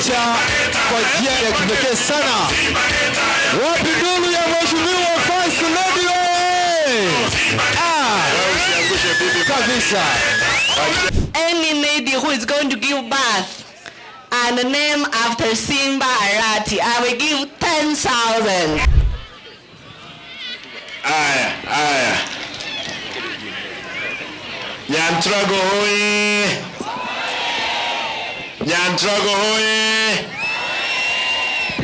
gocha kwa njia ya kipekee sana. Wapi nduru ya mheshimiwa First Lady wewe? Ah, kabisa. Any lady who is going to give birth and name after Simba Arati, I will give 10,000. Aya, aya. Nyantrago hoye! Nyantrago hoye!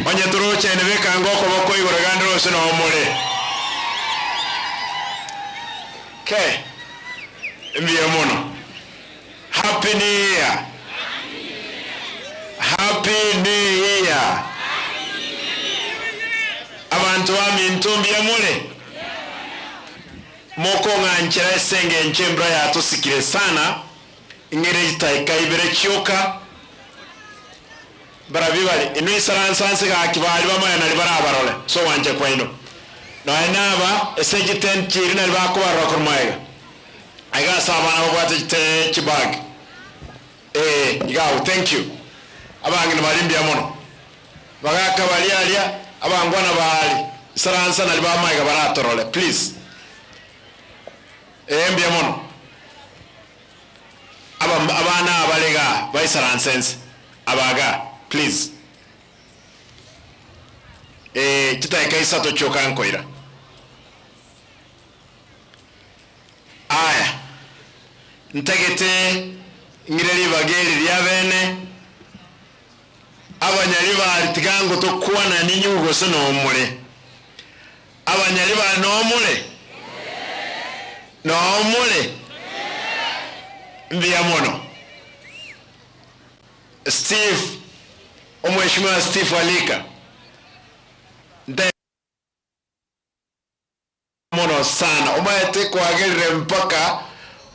Onye torochene beka okoboko igoro gande rose no omore. Ke. Mbuya mono. Happy New Year. Happy New Year. Abanto baminto mbuya more? Mokong'anchera ase engencho embura yatosikire sana, ing'ire chitaika ibere chioka. Mbarabio bare, Inwe isaransa nse gaki baria bamaya nari barabarore ase ogwancha kwaino. Nonya naba ase chitent chiria nari bakobarora korwa magega. Aiga ase abana babwate chite chibag. Ee, iga agwo, thank you. Abang'ina baria mbuya mono. Bagaka baria aria, abangwana baria, isaransa nari bamaiga baratorore, please. Ee, mbuya mono. Aba abana abare igaa baisaranse nse, aba igaa, please. Ee, chidakika isato chioka nkoira. Aya, ntagete ng'ire ribaga eri riabene, abanyaribari tiga ngotokwana ninywe gose nomore. Abanyaribari nomore? Nomore? Mbuya mono. Steve, Omweshimiwa Steve Alika, nte. Mono sana. Omanyete kwagerire mpaka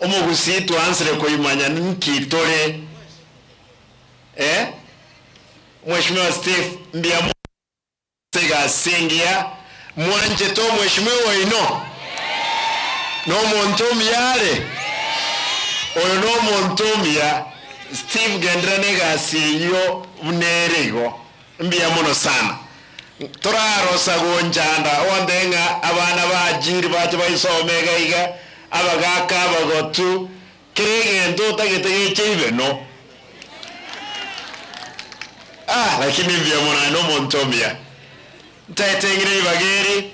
omogusii twansire koimanya nki tore eh? Mweshimiwa Steve mbuya mono ase egasi engiya mwanchete omweshimiwa oino? Nomonto omuya are? Oyo nomonto omuya. Steve genderera negasi eyio buna ere igo. Mbuya mono sana. Torarosa gonchanda onde ng'a abana ba Ajiri bache baisome iga iga, abagaka abagotu, kera egento otagete geche ibe no. Ah, lakini mbuya mono aye nomonto omuya. Ntaete ng'ire ribaga eri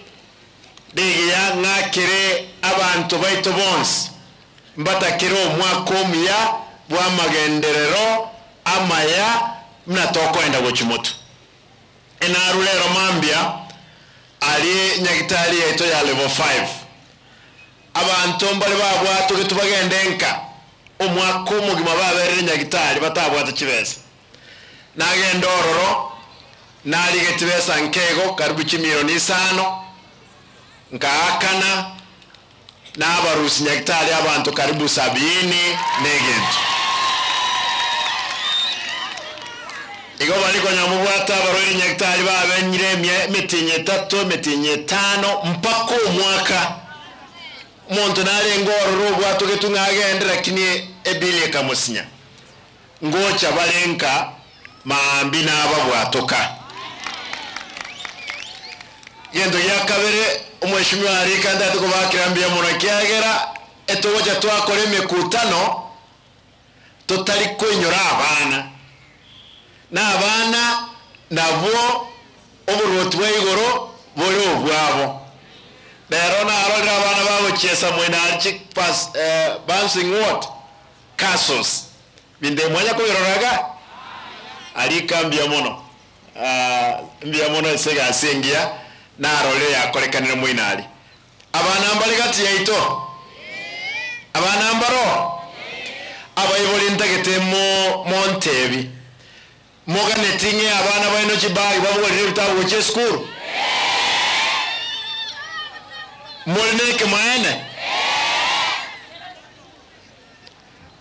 rigiya ng'akere abanto baito bonsi mbatakere omwaka omuya bw'amagenderero amaya buna tokoenda gochia motwe. Enarure rero mambia aria nyagitari yaito ya level 5. Abanto mbare babwatogetwe bagende nka omwaka omogima baberire nyagitari batabwate chibesa. Nagenda ororo narige chibesa nkeigo karibu chimilioni isano nkaakana nabarusia nyagitari abanto karibu sabini na egento. Igo baria konya mobwate abarwaire nyagitari babenyire emia emetienyi etato, emetienyi etano, mpaka omwaka. Omonto narenge ororo obwatogetwe ng'a agende, lakini ebili ekamosinya. Ngocha bare nka maambia nababwatoka. Egento gia kabere, omweshimiwa arika ntagete kobakera mbuya mono ekiagera etogocha twakora emekutano totari koinyora abana, na abana nabwo oboruoti bwa igoro bore obwabo. Rero narorire abana bagochiesa mwena aria chi pas bouncing what? Castles. Binde mwanya kobirora iga? Arika mbuya mono. Mbuya mono ase egasi engiya narorire yakorekanire moino aria. Abana mbare gati yaito? Abana mbaro? Abaibori ntagete mo montebi, moganeti ng'e abana baino chibagi babogorire ebitabu gochia esukuru? More nekemaene?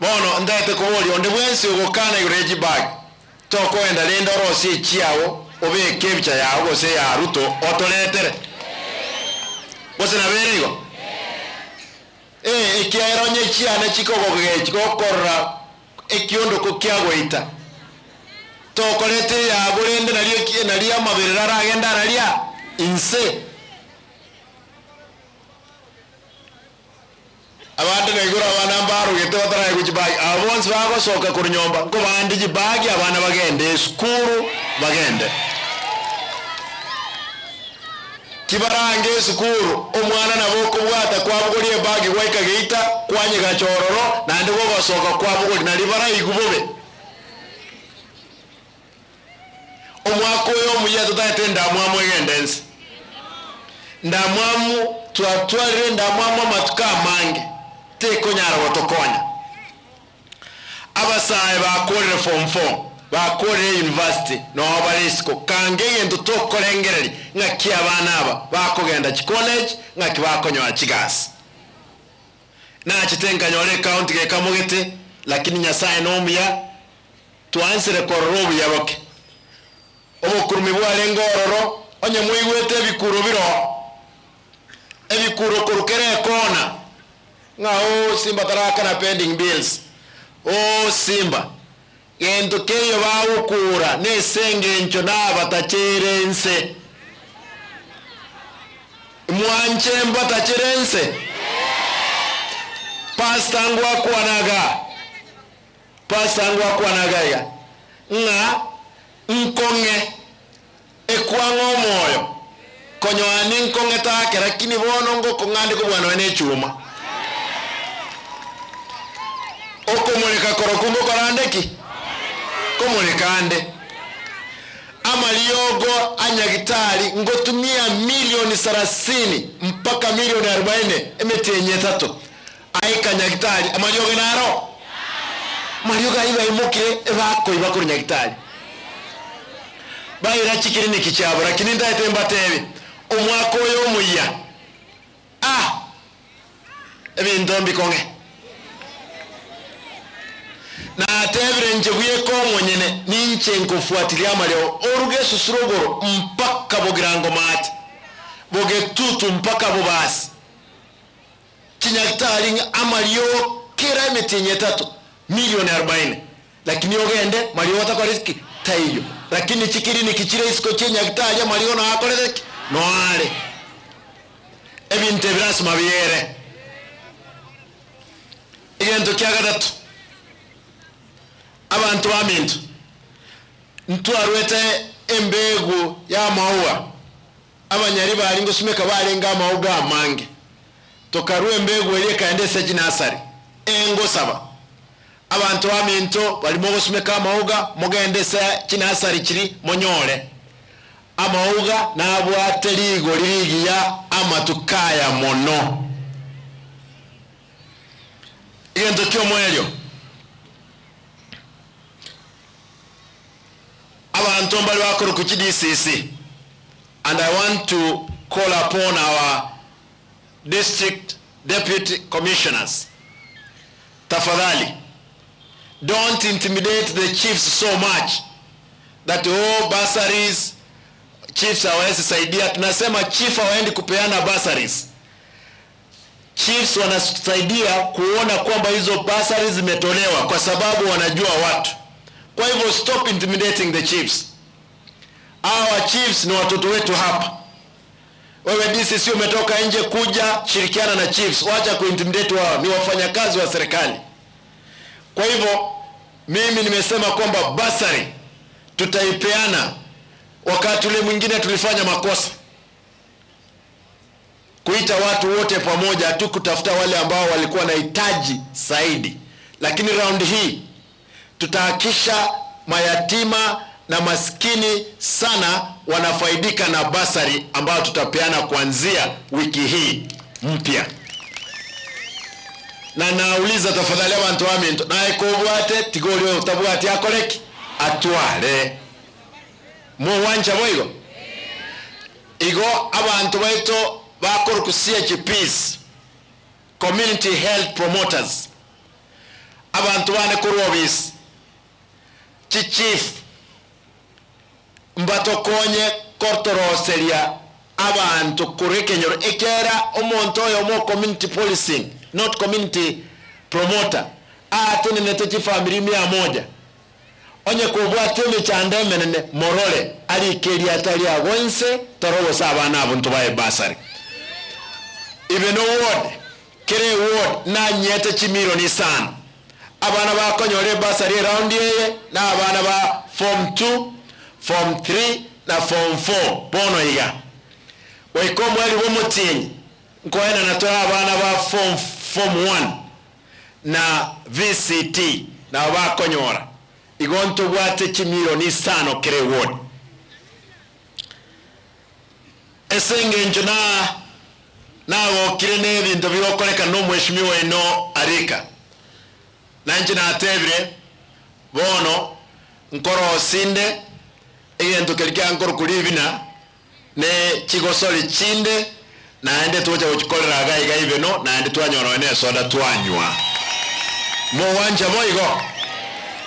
Bono ntagete koboria onde bwensi ogokana igoro ye chibagi, tokoenda rende orosie echiao obeke ebicha yao gose eya Ruto otoretere? Gose nabere igo? Ee, ekiagera onye echiane chikogogechi gokorora ekiondoko kiagoita. Tokorete eyago rende nario eki nario amaberero aragende araria inse. Abande naigoro abana mbarogete bataraegwa chibagi, aba bonsi bagosoka korwa nyomba nkobande chibagi abana bagende esukuru bagende. Kibarange esukuru, omwana nabo okobwata kwabogoria ebagi gwaika geita, kwanyegacha ororo, naende gogosoka kwabogoria nario baraigwe bobe. Omwaka oyo omuya totagete endamwamu egende ense. Ndamwamu twatwarire endamwamu amatuko amange tekonyara gotokonya. Abasae bakorire form four, bakorire university noo bare isiko kanga egento tokorengereria ng'aki abana aba bakogenda chicollege ng'aki bakonyora chigasi. Nachete nkanyora ecounty gekamogete lakini Nyasaye nomuya Twansire korora obuya boke. Obokurumi bwarenge ororo, onye mwaigwete ebikuro bire oo, ebikuro korwa kera ekona, ng'a oo Simba tarakana pending bills, oo Simba, gento keiyo bagokura nese engencho nabatachere inse. Mwanche mbatachere inse? Pastor ngwakwanaga. Pastor ngwakwanaga iga, ng'a nkong'e ekwang'a omoyo, konyoa ninkong'ete ake, lakini bono ngokong'a ande kobua nonya ne echuma. Okomoreka korokwo ngokora ande ki? Komoreka ande. Amariogo a nyagitari ngotumia milioni sarasini mpaka milioni arubaini emetienyi etato. Aika nyagitari, amariogo naro? Amariogo ayio baimokire ebakoiba korwa nyagitari, baira chikiriniki chiabo. Lakini ntaete mbatebi, omwaka oyo omoyia, ah, ebinto mbikong'e. Natebire inche bweka omonyene, ninche nkofuatilia amariogo, oruge esusuro igoro mpaka bogirango maate, bogetutu mpaka bobasi. Chinyagitari ng'a amariogo kera emetienyi etato milioni arobaini, lakini ogende mariogo takoreti ki? Taiyo. Lakini chikiriniki chire isiko chienyagitari amariogo nao akorete ki? Noo are. Ebinto ebi lasima biere. Egento kia gatato, abanto baminto, ntwarwete embegu y'amaua. Abanyari baria ngosumeka barenge amaogo amange, tokarua embegu eria ekaenda ase chinasari. Ee, ngosaba, abanto baminto baria mogosumeka amaoga, mogende ase chinasari chiria monyore amaoga nabwate rigori rigiya amatuko aya mono. Egento ki'omoerio, abanto mbare bakorokwa chiDCC. And I want to call upon our district deputy commissioners, tafadhali don't intimidate the chiefs so much that oh bursaries chiefs hawawezi saidia. Tunasema chief hawaendi kupeana bursaries. Chiefs wanasaidia kuona kwamba hizo bursaries zimetolewa kwa sababu wanajua watu. Kwa hivyo stop intimidating the chiefs. Hawa chiefs ni watoto wetu hapa. Wewe DCC umetoka nje kuja shirikiana na chiefs, wacha kuintimidate wao, ni wafanyakazi wa serikali. Kwa hivyo mimi nimesema kwamba basari tutaipeana. Wakati ule mwingine tulifanya makosa kuita watu wote pamoja, tu kutafuta wale ambao walikuwa na hitaji zaidi, lakini round hii tutahakisha mayatima na maskini sana wanafaidika na basari ambayo tutapeana kuanzia wiki hii mpya. Na nauliza tafadhali abantu baminto naye kobwate tiga oria otabwati akore ki? Atware. Mogwancha boigo? Igo abanto baito bakorokwa CHPs, Community Health Promoters, Abanto bane korwa obisi, chichief, mbatokonye kotoroseria abanto korwa ekenyoro, ekiagera omonto oyomo o community policing, not community promoter, aatenenete chifamiri mia moja. Onye kobwate emechando emenene, morore, arike eriata riago inse, tore gose abana abwo ntobae bursary. Even oward, kera eward nanyete chimilion isano. Abana bakonyora ebursary eround eye na abana ba form two, form three na form four bono iga. Goika omweri bw'omotienyi nkoenana tore abana ba form form one na VCT nabo bakonyora. Igo ntobwate chimilion isano kera eward. Ase engencho na nagokire nebinto bigokorekana nomweshimiwa oino Arika, na inche natebire, Bono nkorosie inde egento keria kiankorokwa ribina, ne chigosori chinde, naende togocha gochikorera iga iga ibeno, naende twanyora nonya nesoda twanywa. Mogwancha boigo?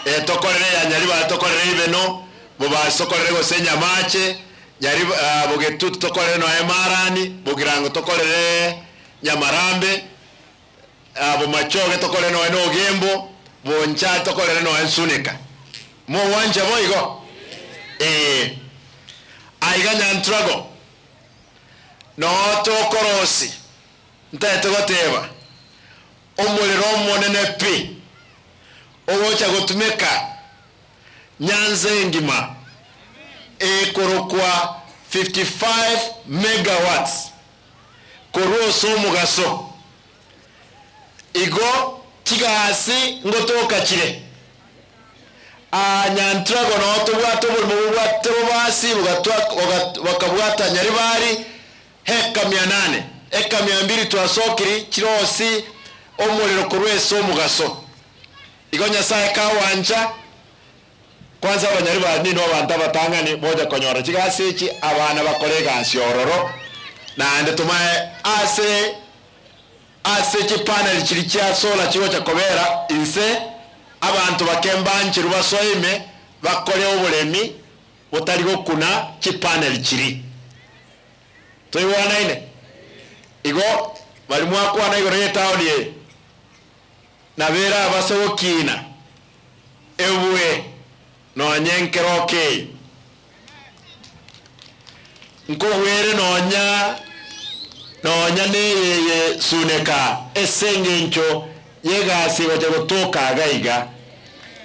Ee, tokorere ya Nyaribari tokorere ibeno, Bobasi tokorere gose Nyamache, Nyari Bogetutu tokorere nonya Marani, Bogirango tokorere Nyamarambe, Bomachoge tokorere nonya Ogembo, Bonchari tokorere nonya Nsuneka. Mogwancha boigo? Ee. Aiga Nyantrago noo tokorosi, ntaete goteba, omorero omonene pi, ogocha gotumeka Nyanza engima ekorokwa 55 megawatts korwa ase omogaso. Igo chigasi ngotoka chire. Aa Nyantrago noo tobwate oborimo bobwate bobasi bogatwa bakabwata Nyaribari heka mia nane, eka mia mbiri twasokiri chirosi omorero korwa ase omogaso. Igo Nyasae kawancha, kwansa abanyaribari ninwe abanto abatang'ani mocha konyora chigasi echi, abana bakore egasi ororo, naende tomae ase ase chipanel chiria chia solar chigocha kobera inse, abanto bake mbancherwe basoe ime bakore oboremi botari gokuna chipanel chiria. Toigwanaine? Igo baria mwakwana igoro y'etaoni eye. Nabere abase gokiina ebwe nonya enkeroka eye, nkogwere nonya nonya neyeye suneka ase engencho y'egasi egocha gotoka iga iga.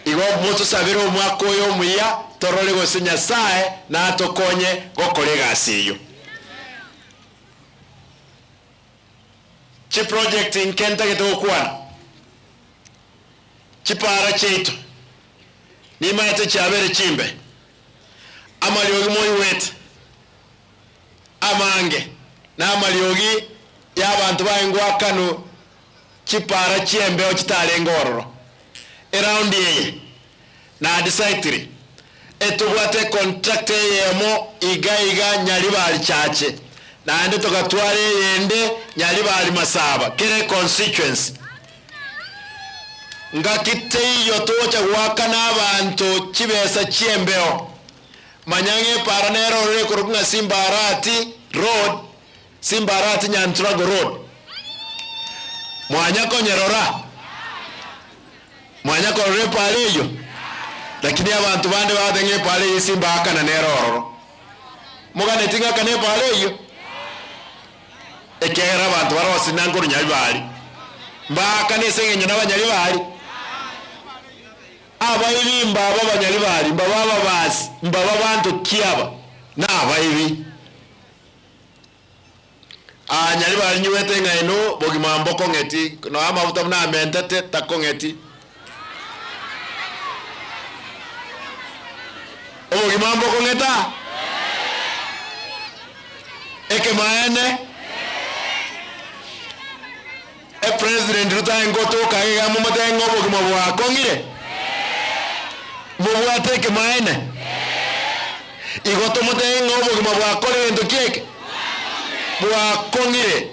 Igo motosabere omwaka oyo omuya torore gose Nyasae natokonye gokora egasi eyio. Chiproject nke ntagete gokwana, chipaara chiaito nimaete chiabere chimbe, amariogi moigwete amange na amariogi ya abanto baye ngoakanwe chipaara chi'embeo chitarenge ororo. Eround eye na-decidire etobwate econtract eyemo iga iga Nyaribari Chache, naende togatwara eyende Nyaribari Masaba, kera econstituency. Ngaki teiyo togocha goakana abanto chibesa chi'embeo. Manya ng'a epaara nere ororo ekorokwa ng'a Simba Arati Road, Simba Arati Nyantrago Road. Mwanya konyerora? Mwanya korora epaara eyio? Lakini abanto bande bagoteba ng'a epaara eyio Simba akana nere ororo. Moganeti ng'a akane epaara eyio? Ekiagera abanto bare gosina nkorwa Nyaribari, mbaakane ase eng'encho nabanyaribari. Abaibi mbaba abanyaribari, mbaba ababasi, mbaba banto ki aba? Nabaibi. Aa Nyaribari nyigwete ng'a inwe bogima mbokong'eti, nonya amafuta buna amentete takong'eti. Obogima mbokong'eta? Ekemaene, epresident Ruto aye ngotoka iga momotebie ng'a obogima bwakong'ire? Mobwate ekemaene? Igo tomotebie ng'a obogima bwakora egento ki eke? Bwakong'ire.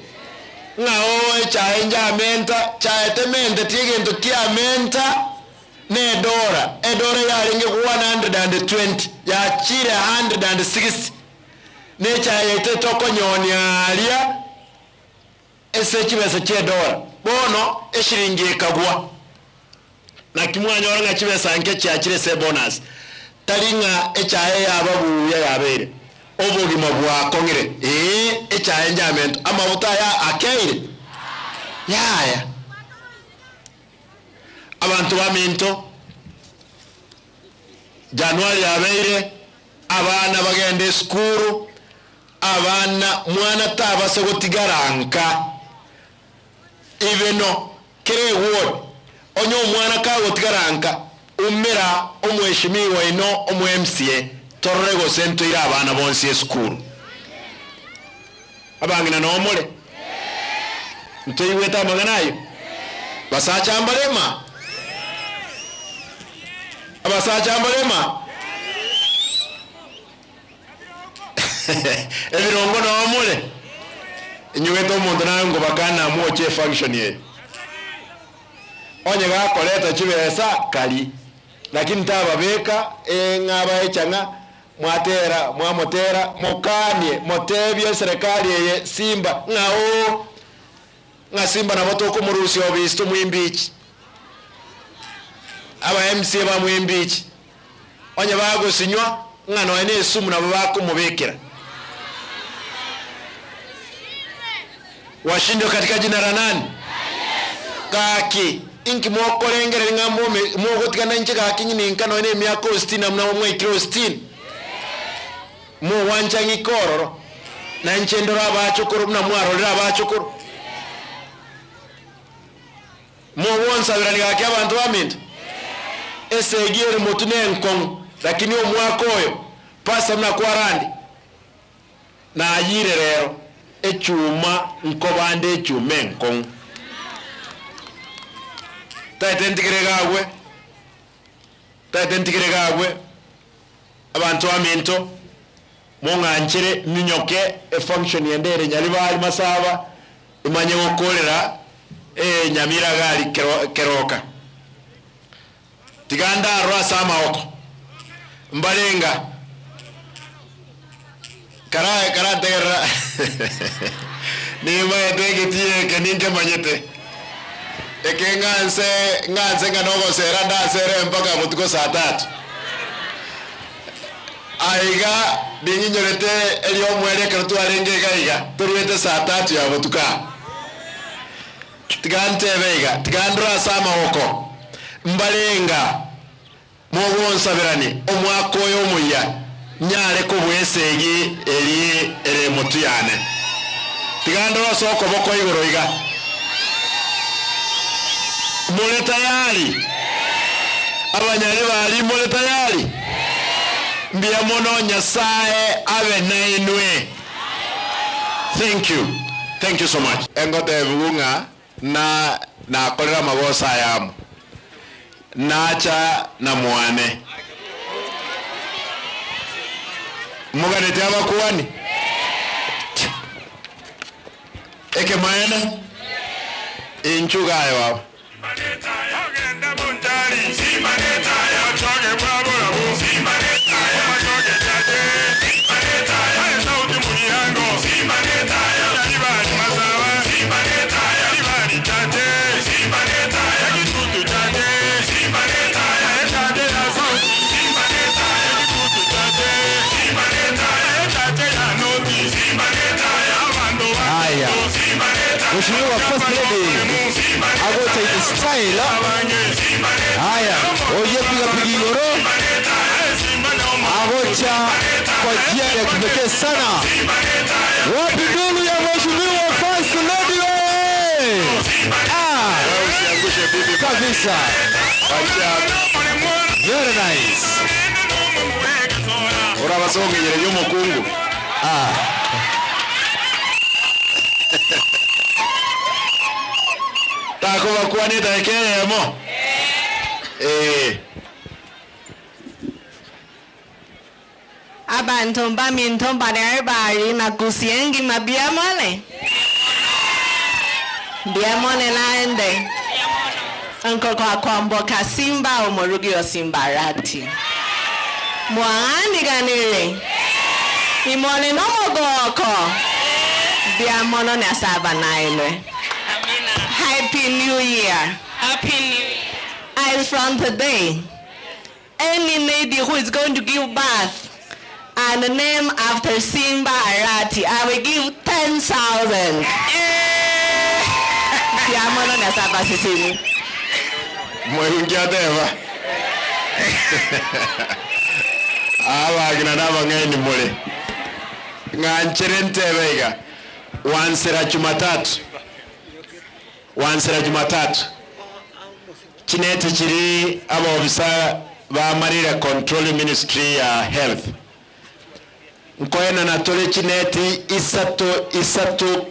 Ng'a oo echae njamenta, chae tementeti egento kiamenta nedora, edora yarenge 120 yachire 160, nechae yaito etokonyonia aria ase chibesa chiedora, bono eshiringi ekagwa. Naki mwanyora ng'a chibesa nke chiachire ase ebonus, tari ng'a echae yaba buya yabeire, obogima bwakong'ire, ee, echae njamentwe, amafuta aya akeire? Yaya. Abanto baminto, Januari yabeire, abana bagende esukuru, abana, mwana tabasa gotigara nka. Ibeno kera eward, onye omwana kagotigara nka, umera omweshimiwa oino omo MCA torore gose ntoire abana bonsi esukuru. Abang'ina noo more? Ntoigwete amang'ana ayio? Basacha mbarema? Abasacha mbarema? Ebirongo noo more? Inyugete omonto naye ngobakana namoche efunction eye. Onye gakoreta chibesa kari, lakini tababeka ng'a abae chang'a mwatera mwamotera mokanie motebie eserekari eye Simba ng'a oo ng'a Simba nabo tokomorusia obisi tomoimbichi. Aba MCA bamoimbichi. Onye bagosinywa ng'a nonya ne esumu nabo bakomobekera. Washindwe katika jina la nani? Gaki, inki mokorengereria ng'a mbome mogotigana inche gaki ng'ininka nonya ne emiaka o sitini na buna mwaikire o sitini? Mogwancha ng'ike ororo, na inche ndore abachokoro buna mwarorire abachokoro? Mogonsabirani gaki abanto baminto? Esegi ere motwe nenkong'u, lakini omwaka oyo Pastor buna kwarandi nayire rero echuma nkobande echuma enkong'u. Taete ntigere iga agwe, taete ntigere iga agwe, abanto baminto mong'anchere minyoke efunction ende ere Nyaribari Masaba. Imanye gokoorera enyamira gari keroka. Tiga ndarore ase amaboko, mbarenga kara karantegerera nimaete egetii eke ninkemanyete, eke ng'anse ng'anse ng'a nogosera ndasere mpaka botuko saa tatu. Aiga ning'inyorete eriomoerio ekero twarenge iga iga, toruete saa tatu ya botuko aa. Tiga ntebe iga, tiga ndore ase amaboko, mbarenga mogonsaberanie omwaka oyo omoyia, nyare kobua esegi eri ere motwe yane. Tiga ndore ase okoboko igoro iga. More tayari? Abanyari baria more tayari? Mbuya mono Nyasae abe nainwe. Thank you. Thank you so much. Engotebiwu ng'a na nakorire amagoso aya amo, nacha na mwane. Moganeti abakuani? Ekemaene? Inchuo iga aye baba. Haya, Mheshimiwa First Lady agocha in style. Haya, oye piga piga igoro agocha kwa njia ya kipekee sana. Wapi nduru ya Mheshimiwa First Lady wewe? Ah, kabisa. Very nice. Orabasongererie omokungu. Ah. Takobakwania edageka eyemo? Ee. Abanto mbaminto mbare bari na Gusii engima mbuya more? Mbuya more naende? Nkorokwa Kwamboka Simba omorugi o Simbarati. Mwaganiganire? Imore nomogoko? Mbuya mono Nyasae aba nainwe. Amina. Happy New Year. Happy New Year. days from today, any lady who is going to give birth and name after Simba Arati, I will give 10,000. Siamono na sisini. Mwehungia ateba abagina nabang'aini more ng'anchere ntebe iga wansera Jumatatu wansera Jumatatu chineti chiri abaofisa ba Malaria Control Ministry ya Health nkoenana tore chineti isato isato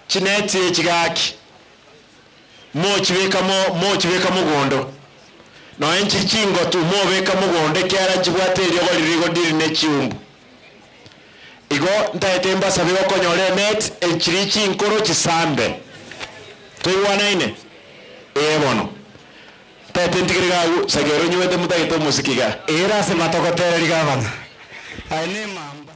chineti echi gaki mochibeka mo mochibeka mogondo noe nchiri chingotu mobeka mogondo ekiara nchibwate eriogo ririgo ndiri na echiumbu igo ntaete mbasabe gokonyora enet echiri chinkoro chisambe toigwanaine ee bono ntaete ntigere gagu sagero nywete motagete omosiki iga Era ase matogotereri gavana. Aye ne mamba.